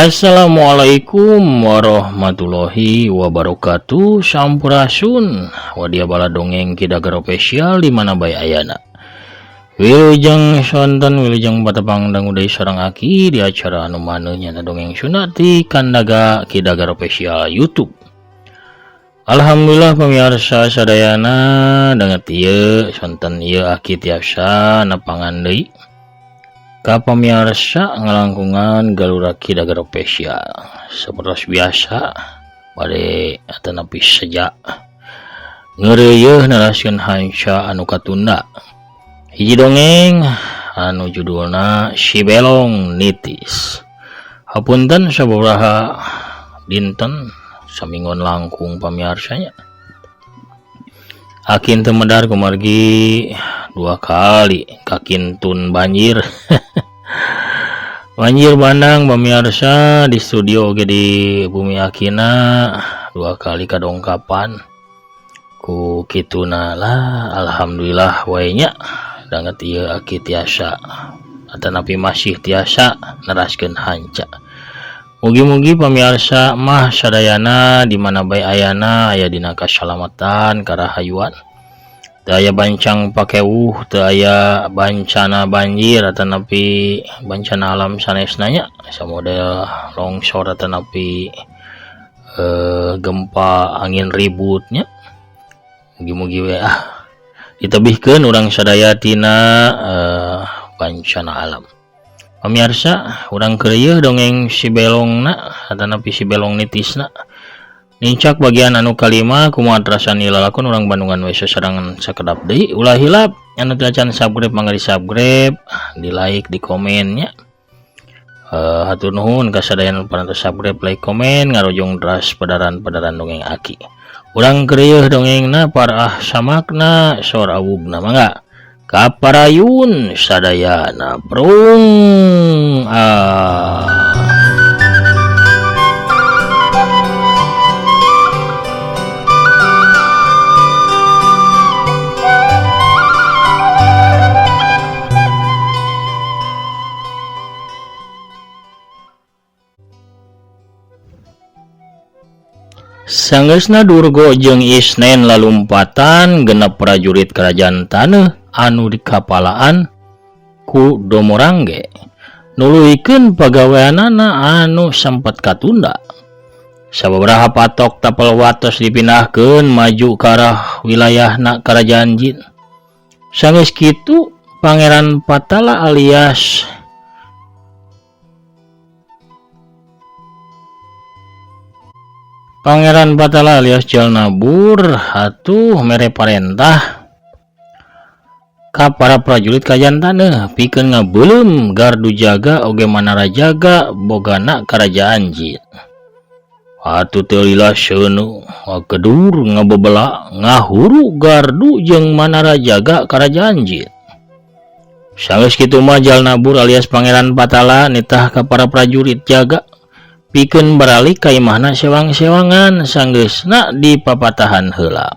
Assalamualaikum warahmatullahi wabarakatuh. Sampurasun wadia bala dongeng Ki Dager Official di mana bae ayana. Wilujeng sonten wilujeng patepang dangu deui sareng aki di acara anu maneuh nyata dongeng Sunda ti Kandaga Ki Dager Official YouTube. Alhamdulillah pemirsa sadayana danget ieu sonten ieu aki tiasa nepangan deui ka pamirsa ngalangkungan galura Ki Dager Official. Sapertos biasa bade atanapi seja ngeureuyeun neraskeun hanca anu katunda. Hiji dongeng anu judulna Si Belong Nitis. Hapunten sababaraha dinten saminggon langkung pamiarsanya. Akin teu medar kumargi dua kali kakintun banjir. Banjir bandang pamiarsa di studio oge di bumi Akina dua kali kadongkapan ku kituna lah alhamdulillah wae nya danget ieu aki tiasa atanapi masih tiasa neraskeun hanca. Mugi-mugi pamiarsa mah sadayana di mana bae ayana aya dina kasalamatan karahayuan. Teu aya bancang pakewuh, teu aya bancana banjir atanapi bencana alam sanesna nya, samodel longsor atanapi gempa angin ribut nya. Mugi-mugi we ah ditebihkeun urang sadaya tina bencana alam. Pamirsa, urang keureuyeun dongeng Si Belongna atanapi Si Belong Nitisna. Nincak bagian anu kalima kumaha rasani lalakon urang Bandungan we sasarengan sakedap deui. Ulah hilap anu teu acan subscribe mangga di-subscribe, di-like, di komen nya. Hatur nuhun ka sadayana parantos subscribe, like, komen ngarojong deras pedaran-pedaran dongeng aki. Urang keureuyeun dongengna parah samakna sor awugna mangga. Kaparayun sadayana prung ah. Sanggeusna Durgo jeung Isnen lalumpatan genep prajurit kerajaan taneuh anu dikapalaan ku Domorangge nuluykeun pagaweanana anu sempat katunda. Sababaraha patok tapel wates dipindahkeun maju ka arah wilayahna kerajaan jin. Sanggeus kitu Pangeran Patala alias Pangeran Patala alias Jalnabur atuh mere parentah ka para prajurit kerajaan taneuh pikeun ngabeuleum gardu jaga oge manara jaga bogana kerajaan jin. Atuh teu lila seuneu ngagedur ngabebela ngahuru gardu jeung manara jaga kerajaan jin. Sanggeus kitu mah Jalnabur alias Pangeran Patala nitah ka para prajurit jaga pikeun baralik ka imahna sewang-sewangan sanggeusna dipapatahan heula.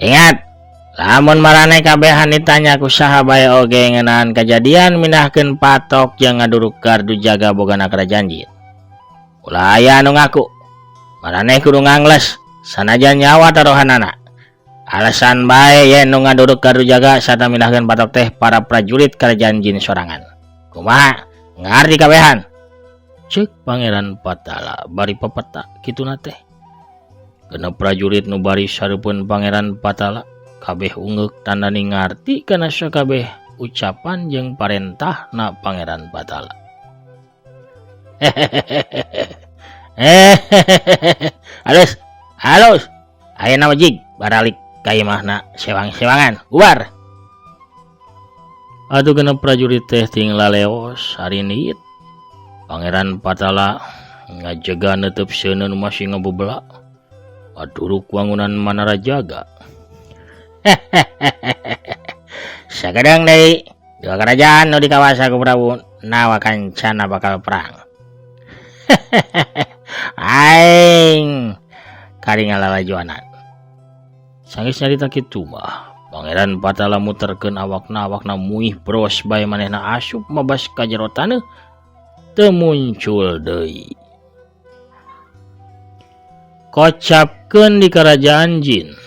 Ingat, lamun maraneh kabehan ditanya ku saha bae oge ngeunaan kajadian mindahkeun patok jeung ngaduruk gardu jaga bogana kerajaan jin. Ulah aya anu ngaku, maraneh kudu ngangles sanajan nyawa taruhanana. Alasan bae yen nu ngaduruk gardu jaga sarta mindahkeun patok teh para prajurit kerajaan jin sorangan. Kumaha? Ngarti kabehan? Cek Pangeran Patala bari pepeta kituna teh. Genep prajurit nu bari sareupeun Pangeran Patala kabeh ungeuk tandani ngarti kana sakabeh ucapan jeung parentahna Pangeran Patala. Halus, halus. Ayeuna mah jig baralik ka imahna sewang-sewangan. Bubar. Atuh genep prajurit teh ting laleos ari niit. Pangeran Patala ngajega neuteub seuneu nu masih ngebebela aduruk wangunan manara jaga. Sakedeung deui dua kerajaan nu dikawasa ku Prabu Nawa Kancana bakal perang. Aing kari ngalalajuanan. Sanggeus nyarita kitu mah Pangeran Patala muterkeun awakna, awakna muih bros bae manehna asup mabas ka jero taneuh. teu muncul deui. Kocapkeun di karajaan jin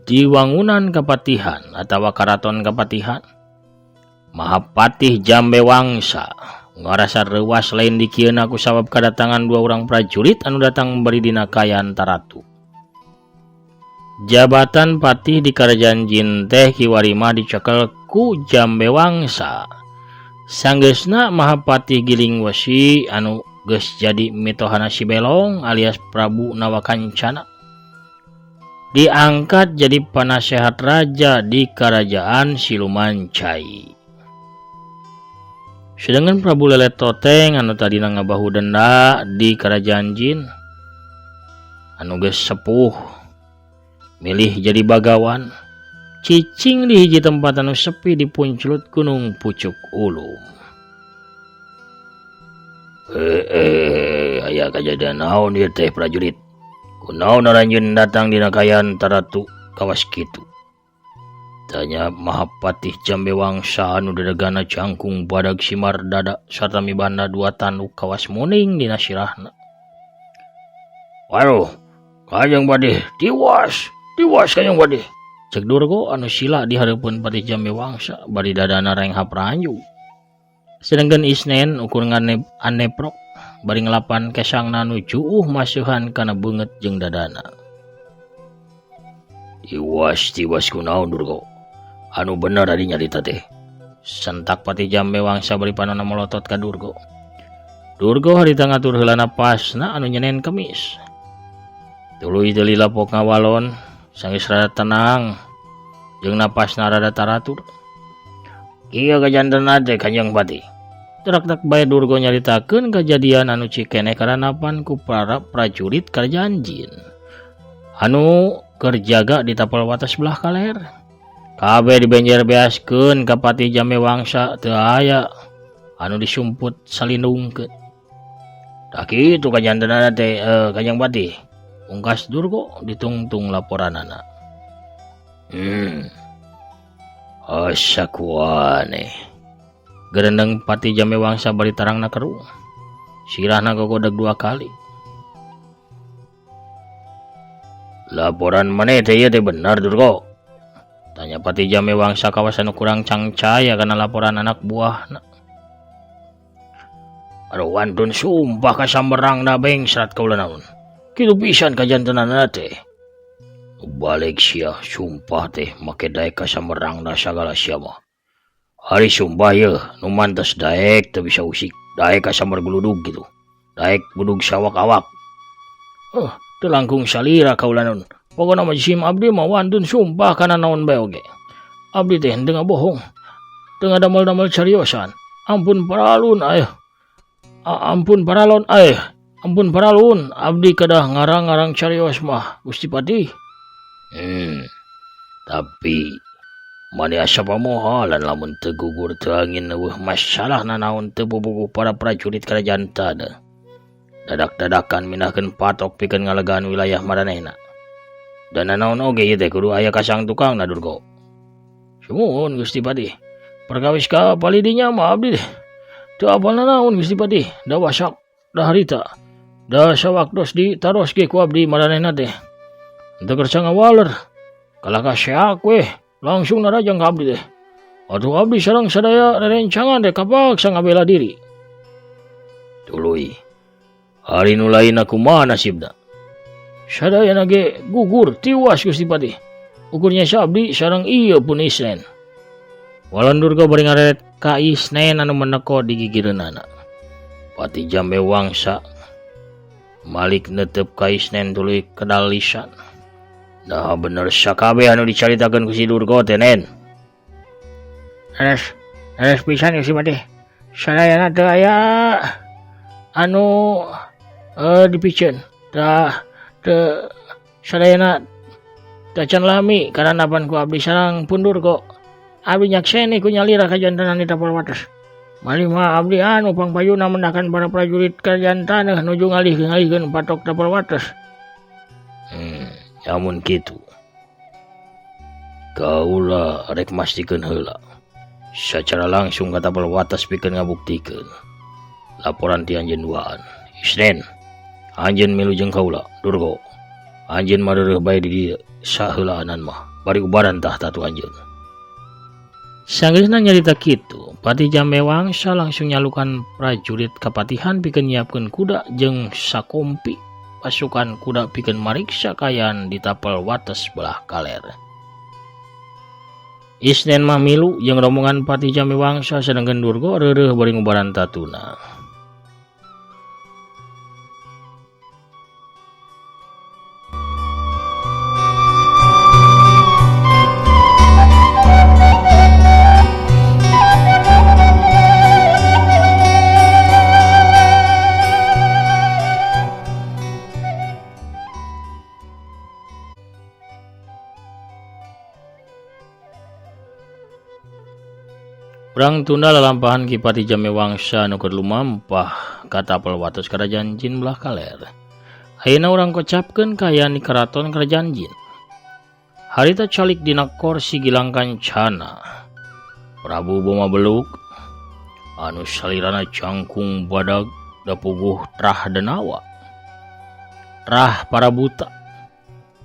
di wangunan kapatihan atawa karaton kapatihan Mahapatih Jambe Wangsa ngarasa reuwas lain dikieuna ku sabab kadatangan dua urang prajurit anu datang bari dina kaayaan taratu. Jabatan patih di karajaan jin teh kiwari mah dicekel ku Jambe Wangsa. Sanggeusna Mahapatih Giling Wesi anu geus jadi mitohana si Belong alias Prabu Nawakancana diangkat jadi panasehat raja di karajaan Siluman Cai. Sedangkan Prabu Lelet Toteng anu tadina ngabahu denda di karajaan jin anu geus sepuh milih jadi bagawan cicing di hiji tempat anu sepi di puncelut Gunung Pucuk Ulum. Aya kajadian naon ieu teh prajurit? Kunaon aranjeun datang dina kaayaan taratu kawas kitu? Tanya Mahapatih Jambe Wangsa anu dedegana jangkung badag simar dada sarta mibanda dua tanduk kawas muning dina sirahna. Waduh, Kanjeng Patih tiwas, tiwas Kanjeng Patih. Cek Durgo anu sila di hareupeun Patih Jambe Wangsa bari dadana renghap ranjug. Sedengkeun Isnen ukur aneprok bari ngelapan kesangna nu juuh masuhan kana beungeut jeung dadana. Tiwas, tiwas kunaon Durgo? Anu bener ari nyarita teh. Sentak Patih Jambe Wangsa bari panonna molotot ka Durgo. Durgo harita ngatur heula napasna anu nyenen kemis. Tuluy teu lilapok ngawalon, sanggeus rada tenang jeung napasna rada taratur. Kieu kajantenna teh Kanjeng Patih. Terak-terak bae Durgo nyaritakeun kajadian anu cikeneh karanapan ku para prajurit karajaan jin anu keur jaga di tapal watas belah kaler. Kabeh dibenjer beaskeun ka Patih Jambe Wangsa teu aya anu disumput salindungkeun. Tah kitu kajantenna teh Kanjeng Patih. Pungkas Durgo ditungtung laporanana. Asa kuaneh. Gerendeng Patih Jambe Wangsa bari tarangna keruh. Sirahna gogodeg dua kali. Laporan maneh teh ieu teh bener Durgo? Tanya Patih Jambe Wangsa kawas anu kurang cangcaya kana laporan anak buahna. Aduh wantun sumpah kasamberangna bengsrat kaula naon. Kitu pisan kajantenanna teh. Balik sia sumpah teh make daek kasamberangna sagala sia mah. Ari sumpah yeuh nu mantes daek teu bisa usik, daek kasamber gludug kitu. Daek budug sawak-awak. Teu langkung salira kaula naon. Pokona mah sim abdi mah wantun sumpah kana naon bae oge. Abdi teh henteu ngabohong. Teu ngadamel-damel cariosan. Ampun paralun aya. Ampun paralon aya. Ampun paralun abdi kedah ngarang-ngarang carios mah Gusti Patih. Tapi maneh asa pamohalan lamun teu gugur teu angin eueuh masalah nanaon teu bubuguh para prajurit kerajaan taneuh. Dadak-dadakan mindahkeun patok pikeun ngalegaan wilayah maranehna. Dan nanaon oge ieu teh kudu aya kasang tukangna Durgo. Sumuhun Gusti Patih. Perkawis ka palidinya mah abdi teh teu apal nanaon Gusti Patih. Da wasak da harita. Da sawaktos ditaros ge ku abdi maranehna teh. Henteu kersa ngawaler. Kalah ka seak weh langsung narajang ka abdi teh. Atuh abdi sareng sadaya rerencangan teh kapaksa ngabela diri. Tuluy. Ari nu lainna kumaha nasibna? Sadayana ge gugur tiwas Gusti Patih. Ukurnya sabdi sareng ieu pun Isnen. Walon Durga bari ngareret ka Isnen anu meneko di gigireunana. Patih Jambe Wangsa malik netep ka Isnen tuluy kedal lisan. Nah bener sakabeh anu dicaritakeun ku si Durga teh Nen. Leres pisan Gusti Patih. Sadayana teu aya anu dipiceun. Tah teu sadayana tacan lami karanapan ku abdi sareng pun Durga. Abdi nyakseni ku nyalira kajantenan di tapal wates. Malih mah abdi anu pangpayuna mendakan para prajurit kerajaan taneuh nuju ngalih-ngalihkeun patok tapal wates. Amun kitu kaula rek mastikeun heula sacara langsung ka tapal wates pikeun ngabuktikeun. Laporan ti anjeun duaan. Isnen, anjeun milu jeung kaula, Durgo. Anjeun mareureuh bae di dieu saheulaanan mah, bari ubaran tah tatu anjeun. Sanggeusna nyarita kitu, Patih Jambe Wangsa langsung nyalukan prajurit kapatihan pikeun nyiapkeun kuda jeung sakompi pasukan kuda pikeun mariksa kaayaan di tapel wates belah kaler. Isnen mah milu jeung rombongan Patih Jambe Wangsa sedengkeun Durgo reureuh bari ngubaran tatuna. Urang tunda lalampahan Ki Patih Jambe Wangsa anu keur lumampah ka tapel wates Karajaan Jin belah kaler. Ayeuna urang kocapkeun kaayaan di karaton Karajaan Jin. Harita calik dina korsi Gilang Kancana. Prabu Boma Beluk anu salirana jangkung badag dapuguh trah denawa. Trah para buta.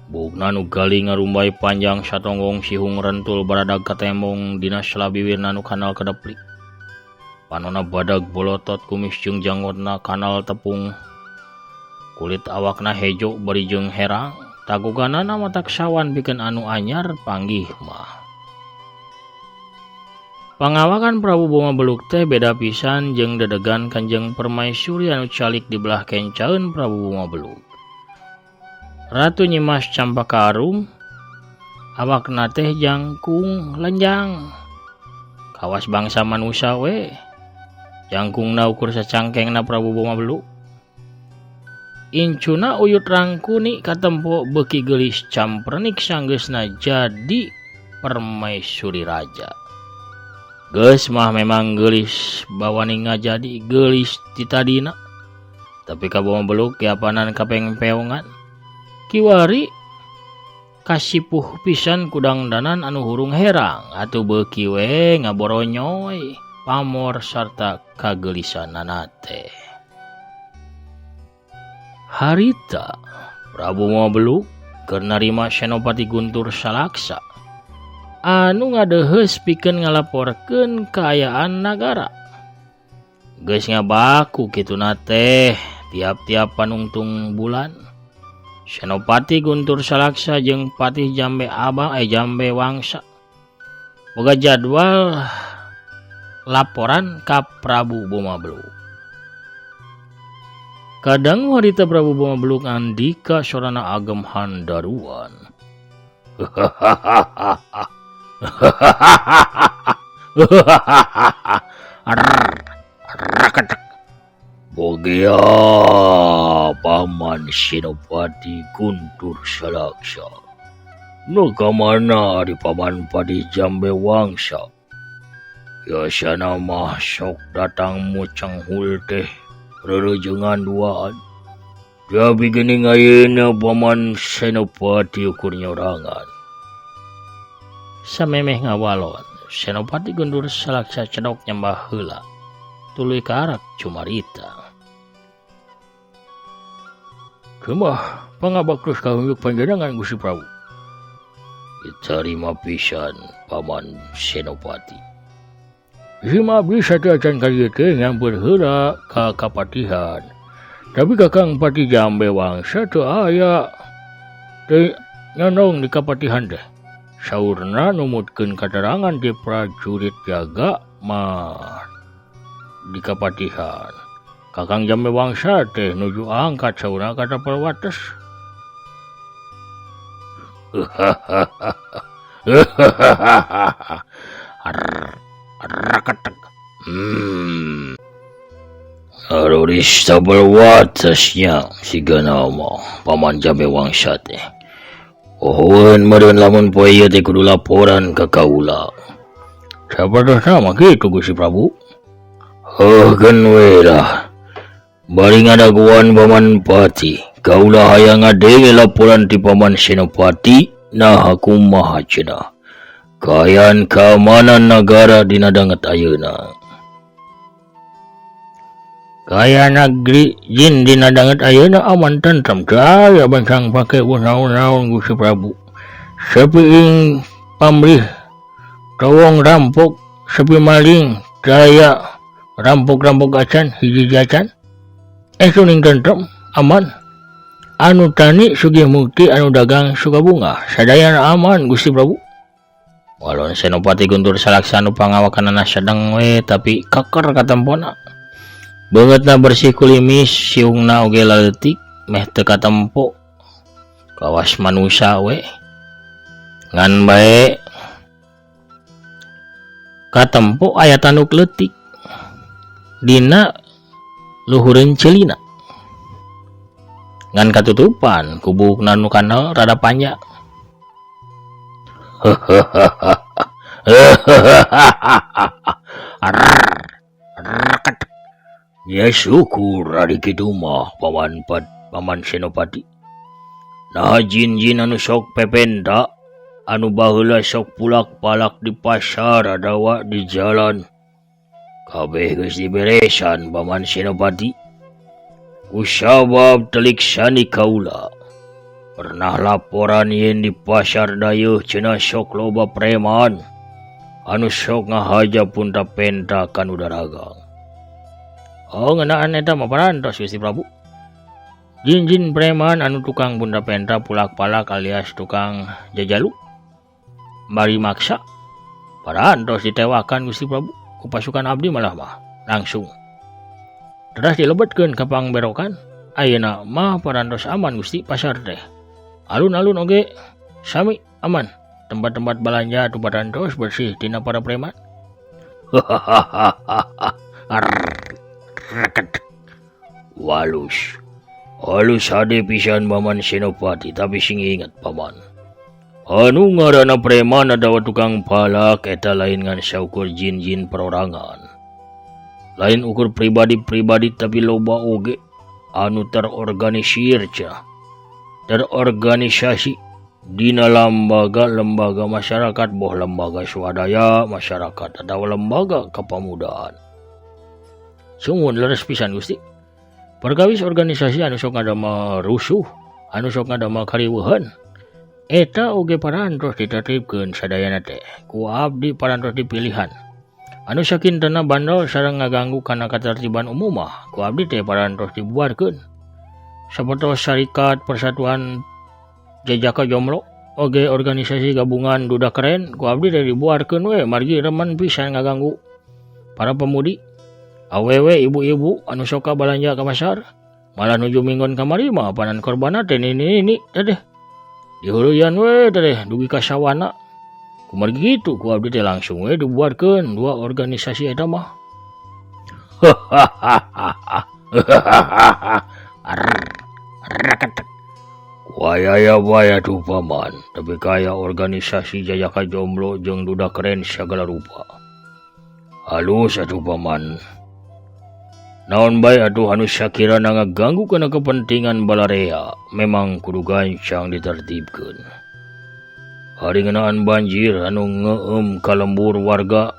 Buukna nu gali ngarumbay panjang satonggong sihung rentul baradag katembong dina sela biwirna nu kanal kedeplik. Panona badag bolotot kumis jeung janggotna kanal tepung. Kulit awakna hejo bari jeung herang, taguganana matak sawan pikeun anu anyar panggih mah. Pangawakan Prabu Boma Beluk teh beda pisan jeung dedegan Kanjeng Permaisuri anu calik di belah kencaeun Prabu Boma Beluk. Ratu Nyimas Campaka Arum awakna teh jangkung lenjang. Kawas bangsa manusa we. Jangkungna ukur sacangkengna Prabu Boma Beluk. Incuna Uyut Rangkuni katempo beuki geulis campernik sanggeusna jadi permaisuri raja. Geus mah memang geulis bawani ngajadi geulis ti tadina. Tapi ka Boma Beluk kiapanan kapengpeongan. Kiwari kasipuh pisan kudangdanan anu hurung herang atuh beuki we ngaboronyoy pamor sarta kagelisanana teh. Harita Prabu Boma Beluk keur narima Senopati Guntur Salaksa anu ngadeheus pikeun ngalaporkeun kaayaan nagara. Geus ngabaku kituna teh tiap-tiap panungtung bulan. Senopati Guntur Salaksa jeung Patih Jambe Abang Jambe Wangsa boga jadwal laporan ka Prabu Boma Beluk. Kadang harita Prabu Boma Beluk andika sorana agem handaruan. Bogea Paman Senopati Guntur Salaksa. Nu ka mana ari Paman Patih Jambe Wangsa? Biasana mah sok datang mucanghul teh rereujeungan duaan. Tapi geuning ayeuna Paman Senopati ukur nyorangan. Samemeh ngawalon, Senopati Guntur Salaksa cedok nyembah heula. Tuluy ka arak cumarita. Kemah pangabaktos kahunjuk panjenengan Gusti Prabu. Ditarima pisan Paman Senopati. Hima bisa teh acan ka dieu teh nyampeur heula ka kapatihan. Tapi Kakang Patih Jambe Wangsa teu aya. Teu nyondong di kapatihan teh. Saurna numutkeun katerangan ti prajurit jaga mah di kapatihan. Kakang Jambe Wangsa teh nuju angkat saurna ka tapel wates. Aruris tapel watesnya sigana mah Paman Jambe Wangsa teh. Pohoeun meureun lamun poe ieu teh kudu laporan ka kaula. Sapertosna mah kitu Gusti Prabu. Heuh geun we lah. Bari ngadaguan Paman Pati, kaula hayang ngadenge laporan ti Paman Senopati naha kumaha cenah. Kaayaan keamanan nagara dina danget ayeuna. Kaya negeri jin dina danget ayeuna aman tentrem teu aya bancang pake naon-naon Gusti Prabu. Sepi pamrih towong rampok sepi maling teu aya rampok-rampok acan hiji acan. Ning tentrem aman. Anu tani sugih mukti anu dagang sukabunga sadayana aman Gusti Prabu. Walon Senopati Guntur Salaksa nu pangawakanana sedeng we tapi keker katempona. Beungeutna bersih kulimis siungna oge leutik meh teu katempo. Kawas manusa we. Ngan bae katempo aya tanduk leutik dina luhureun ceulina. Ngan katutupan ku buukna nu kanal rada panjang. Ya syukur ari kitu mah paman paman Senopati. Nah jin-jin anu sok pependa anu baheula sok pulak-palak di pasar atawa di jalan. Kabeh geus diberesan paman Senopati. Kusabab telik sani kaula. Pernah laporan yen di pasar dayeuh cenah sok loba preman anu sok ngahaja punta penta kanu daragang. Oh ngeunaan eta mah parantos Gusti Prabu. Jin-jin preman anu tukang bunda penta pulak-palak alias tukang jajalu bari maksa parantos ditewakan Gusti Prabu ku pasukan abdi malah mah langsung. Terus dilebetkeun ka pangberokan. Ayeuna mah parantos aman Gusti pasar teh. Alun-alun oge sami aman. Tempat-tempat balanja atuh parantos bersih tina para preman. Walus. Halus hade pisan Paman Senopati, tapi sing inget paman. Anu ngaranna preman atawa tukang palak eta lain ngan saukur jin-jin perorangan. Lain ukur pribadi-pribadi tapi loba oge anu terorganisir cah. Terorganisasi dina lembaga-lembaga masyarakat boh lembaga swadaya masyarakat atau lembaga kepemudaan. Sungguh leres pisan Gusti. Perkawis organisasi anu sok ngadamel rusuh, anu sok ngadamel kariweuhan, eta oge parantos ditertibkeun sadayana teh. Ku abdi parantos dipilihan. Anu sakintena bandel sareng ngaganggu kana katertiban umum mah, ku abdi teh parantos dibubarkeun. Sapertos Serikat Persatuan Jajaka Jomblo, oge organisasi gabungan Duda Keren, ku abdi teh dibubarkeun we margi remen pisan ngaganggu para pemudi. Awewe ibu-ibu anu soka balanja ka pasar malah nuju minggon kamari mah panan korbana teh nini-nini teh dihuluyan we teh dugi ka sawana. Kumargi kitu ku abdi teh langsung we dibubarkeun dua organisasi eta mah. Wayaya waya tuh paman, tapi kaya organisasi Jajaka Jomblo jeung Duda Keren sagala rupa. Halus atuh paman. Naon bae atuh anu sakirana ngaganggu kana kepentingan balarea memang kudu gancang ditertibkeun. Hari ngeunaan banjir anu ngeueum ka lembur warga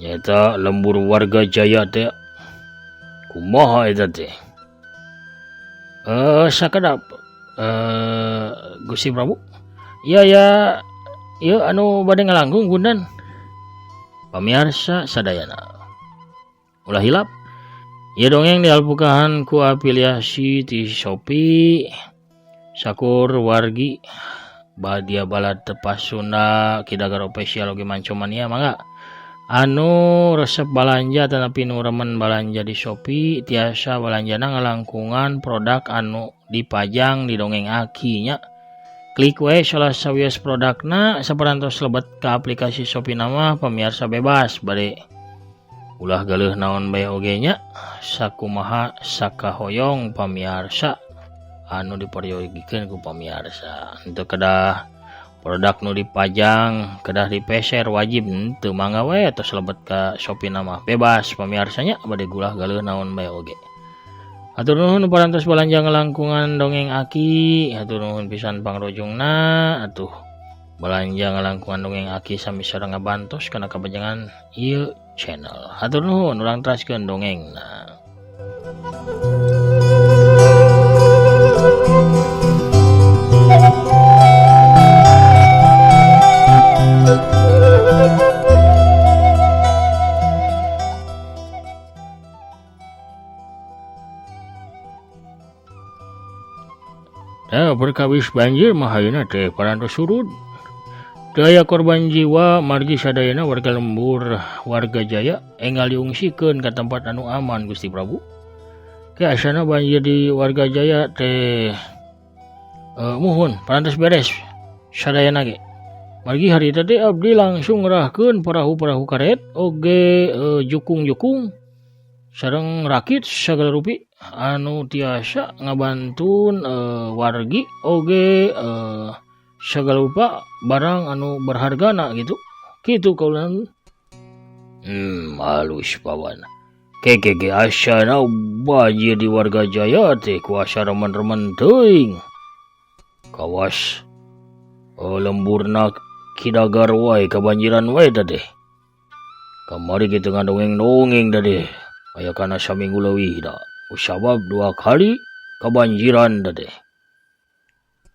nyaeta lembur warga Jaya teh kumaha eta teh? Sakedap Gusti Prabu. Iya ya, ieu anu bade ngalangkung punten. Pamiarsa sadayana. Ulah hilap. Ieu dongeng dialpukahan ku afiliasi ti Shopee Sakur Wargi Badia Balad Tepas Sunda Kidagar Official oge Mancomania mangga. Anu resep balanja tetapi nu remen balanja di Shopee tiasa balanjana ngalangkungan produk anu dipajang di dongeng Aki nya. Klik we salah sawios produkna saparantos lebet ka aplikasi Shopee nama pamiarsa bebas bade ulah galeuh naon bae oge nya sakumaha sakahoyong pamiarsa anu diperyogikeun ku pamiarsa. Henteu kedah produk nu dipajang kedah dipeser wajib henteu mangga we tos lebet ka Shopee nama bebas pamiarsanya bade gulah galeuh naon bae oge. Hatur nuhun parantos balanja ngalangkungan dongeng Aki, hatur nuhun pisan pangrojongna atuh balanja ngalangkungan dongeng Aki sami sareng ngabantos kana kabajangan ieu channel. Hatur nuhun urang teraskeun dongengna. Perkawis banjir mah ayeuna teh parantos surut. Teu aya korban jiwa margi sadayana warga lembur warga Jaya enggal diungsikeun ka tempat anu aman Gusti Prabu. Ke asana banjir di warga Jaya teh muhun parantos beres sadayana ge. Margi harita teh abdi langsung ngerahkeun parahu-parahu karet oge jukung-jukung sareng rakit sagala rupi anu tiasa ngabantun wargi oge sagala rupa barang anu berhargana gitu. Kitu kaulan. Halus pawan. Keke ge asana banjir di warga Jaya teh kuasa remen-remen teuing. Kawas lemburna kidagar wae kabanjiran wae teh. Kamari kitu ngadongeng-dongeng teh. Aya kana saminggu leuwih da. Sabab 2 kali kabanjiran teh.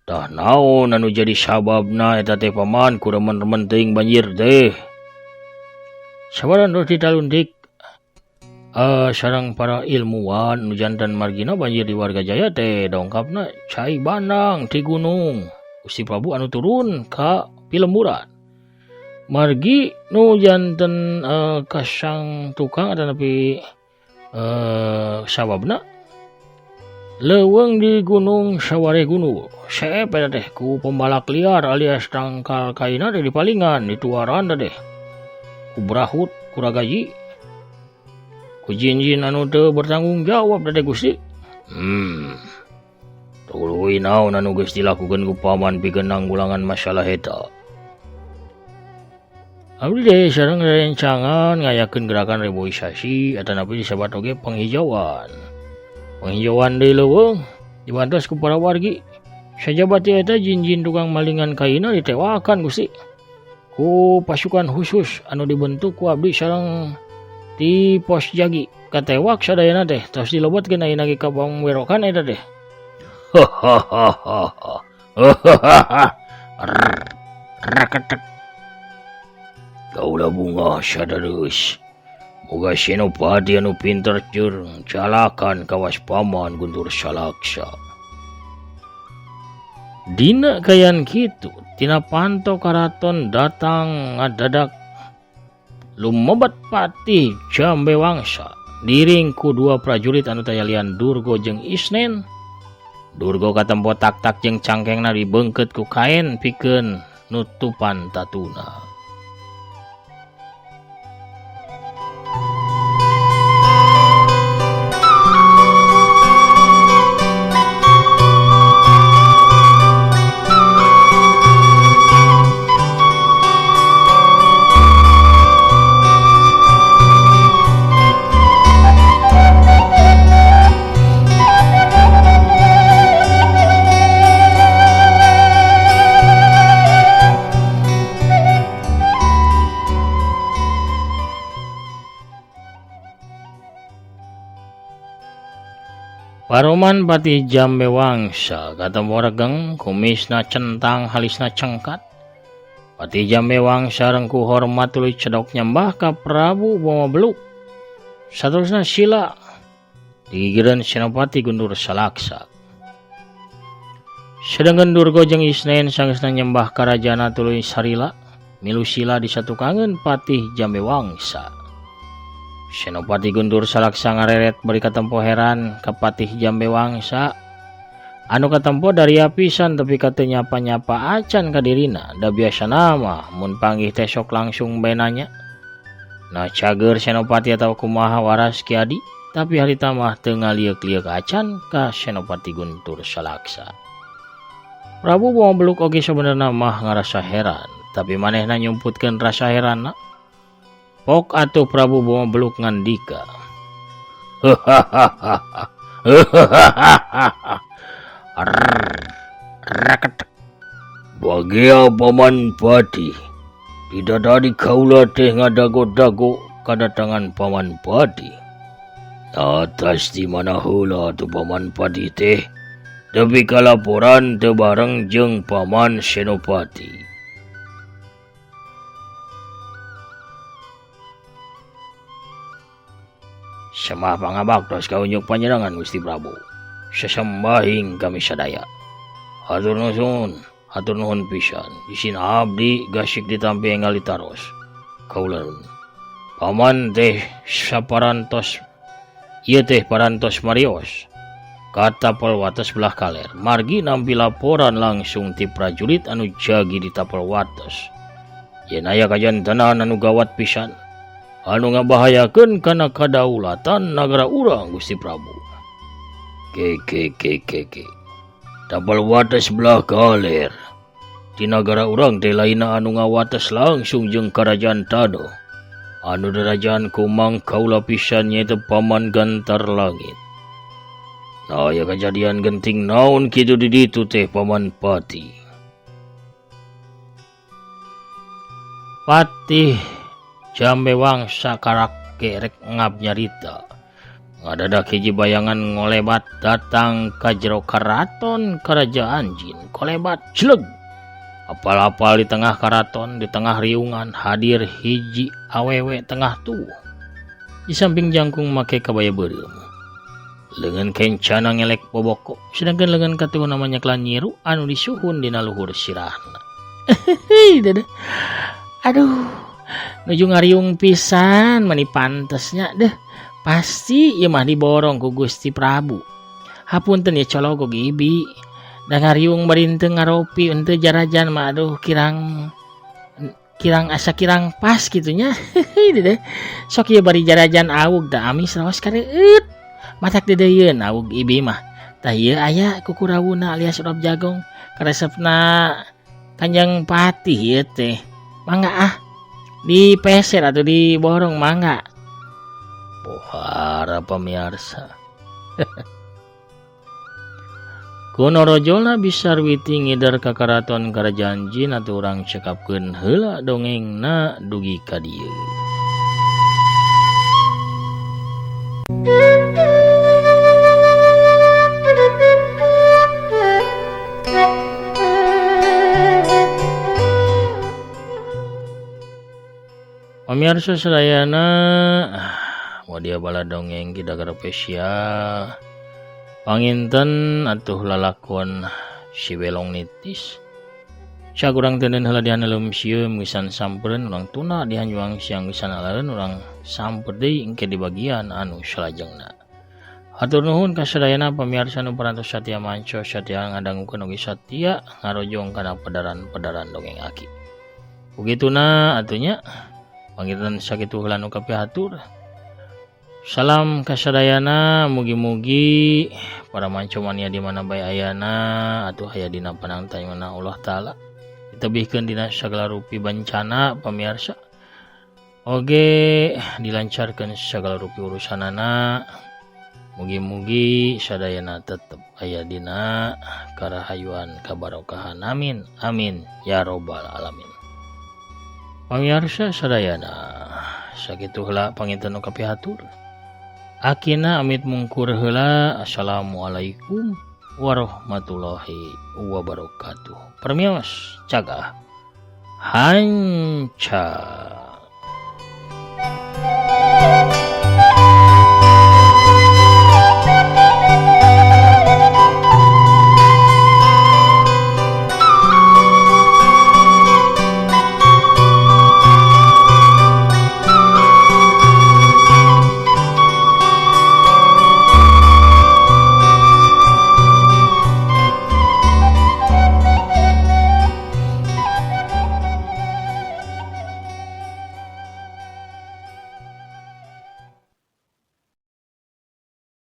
Tah naon anu jadi sababna eta teh paman ku remen-remen teuing banjir teh. Sabaran terus ditaluntik sareng para ilmuwan nu jantan margina banjir di warga Jaya teh dongkapna cai bandang ti gunung Gusti Prabu anu turun ka pilemburan. Margi nu jantan kasang tukang atanapi sababna leuweung di gunung saware gunung seep eta teh ku pembalak liar alias tangkal kaina teh dipalingan dituaran teh ku berahut ku ragaji ku jin-jin anu teu bertanggung jawab teh Gusti. Tuluy naon anu geus dilakukeun ku paman pikeun nanggulangan masalah eta. Abdi teh sareng rencangan ngayakeun gerakan reboisasi atanapi disebat oge penghijauan. Penghijauan deui leuweung dibantos ku para wargi. Sajabati eta jin-jin tukang malingan kaina ditewakan Gusti ku pasukan khusus anu dibentuk ku abdi sareng ti pos jagi. Katewak sadayana teh tos dilebetkeun ayeuna ge ka pangwerokan eta teh. Raketek. Kaula bunga sadareus. Boga Senopati anu pinter jeung calakan kawas paman Guntur Salaksa. Dina kayan kitu tina panto karaton datang ngadadak lumebat Patih Jambe Wangsa diring ku 2 prajurit anu tayalian Durgo jeung Isnen. Durgo katempo tak-tak jeung cangkengna dibeungkeut ku kaen pikeun nutupan tatuna. Paroman Patih Jambe Wangsa katempo regeng kumisna centang halisna cengkat. Patih Jambe Wangsa rengku hormat tuluy cedok nyembah ka Prabu Boma Beluk. Saterusna sila digigireun Senopati Guntur Salaksa. Sedengkeun Durgo jeung Isnen sanggeusna nyembah ka rajana tuluy sarila milu sila disatukangeun Patih Jambe Wangsa. Senopati Guntur Salaksa ngareret bari katempo heran ka Patih Jambe Wangsa anu katempo daria pisan tepi ka teu nyapa-nyapa acan ka dirina. Da biasana mah mun panggih teh sok langsung bae nanya. Nah cager Senopati atawa kumaha waras Ki Adi, tapi harita mah teu ngalieuk-lieuk acan ka Senopati Guntur Salaksa. Prabu Boma Beluk oge sabenerna mah ngarasa heran, tapi manehna nyumputkeun rasa heranna. Pok atuh Prabu Boma Beluk ngandika. Raketek. Bagia Paman Patih, tidak tadi kaula teh ngadago-dago kadatangan Paman Patih. Atas di mana heula atuh Paman Patih teh, tepi kalaporan teu bareng jeung Paman Senopati. Semah pangabaktos ka unjuk panjenengan Gusti Prabu. Sesembahing kami sadaya. Hatur nuhun, hatur nuhun pisan. Isin abdi gasik ditampi enggal ditaros. Kaula nuhun. Paman teh saparantos ieu teh parantos marios. Ka tapel wates belah kaler. Margi nampi laporan langsung ti prajurit anu jagi di tapel wates. Yen aya kajantenan anu gawat pisan, anu ngabahayakeun kana kadaulatan nagara urang Gusti Prabu. Ke ke ke ke ke. Tapel wates belah kaler. Di nagara urang teh lainna anu ngawates langsung jeung karajaan Tano. Anu darajaan kumang kaula pisan nyaeta Paman Gantar Langit. Nah, aya kejadian genting naon kitu di ditu teh Paman Pati. Patih Jambe Wangsa karak gerek ngap nyarita. Ngadadak hiji bayangan ngolebat datang ka jero karaton kerajaan jin. Kolebat jleg. Apal-apal di tengah karaton, di tengah riungan hadir hiji awewe tengah tuh. Di samping jangkung make kabaya beureum. Leungeun kencana ngelek boboko, sedangkan leungeun katuhu namanya klan nyiru anu disuhun dina luhur sirahna. Aduh, nuju ngariung pisan mani pantesnya deh. Pasti ieu mah diborong ku Gusti Prabu. Hapunten ya cologog ibi. Da ngariung bari henteu ngaropi henteu jarajan mah aduh kirang kirang asa kirang pas kitunya. Deh. Sok ieu bari jarajan awug da amis raos kareueut. Matak deudeuyeun awug ibi mah. Tah ieu aya kukurawuna alias urap jagong karesepna Kanjeng Patih ieu teh. Mangga ah dipeser atau diborong mangga. Pohara pamiarsa. Kunorojola bisa witi ngider ka karaton karajaan jin atuh urang cekapkeun heula dongengna dugi ka dieu. Pamirsa sadayana, wadia bala dongeng Ki Dagar Spesial. Panginten atuh lalakon si Welong Nitis. Cak urang teuneun heula dihaneleum sieum geusan sampereun urang tuna dihanjuang siang geusan alaren urang samper deui engke di bagian anu salajengna. Hatur nuhun ka sadayana pamirsa nu parantos satia manco satia ngadangukeun oge satia ngarojong kana pedaran-pedaran dongeng aki. Begituna atunya panginten sakitu heula nu kapihatur. Salam kasadayana, mugi-mugi para manco mania di mana bae ayana atuh aya dina panangtayuna Allah Ta'ala. Ditebihkeun dina sagala rupi bencana pamirsa. Oge dilancarkeun sagala rupi urusanana. Mugi-mugi sadayana tetep aya dina karahayuan kabarokahan. Amin amin ya robbal alamin. Pamirsa sadayana sakitu heula panginten nu kapihatur. Akina amit mungkur heula. Assalamualaikum warahmatullahi wabarakatuh. Permios cagah hanca.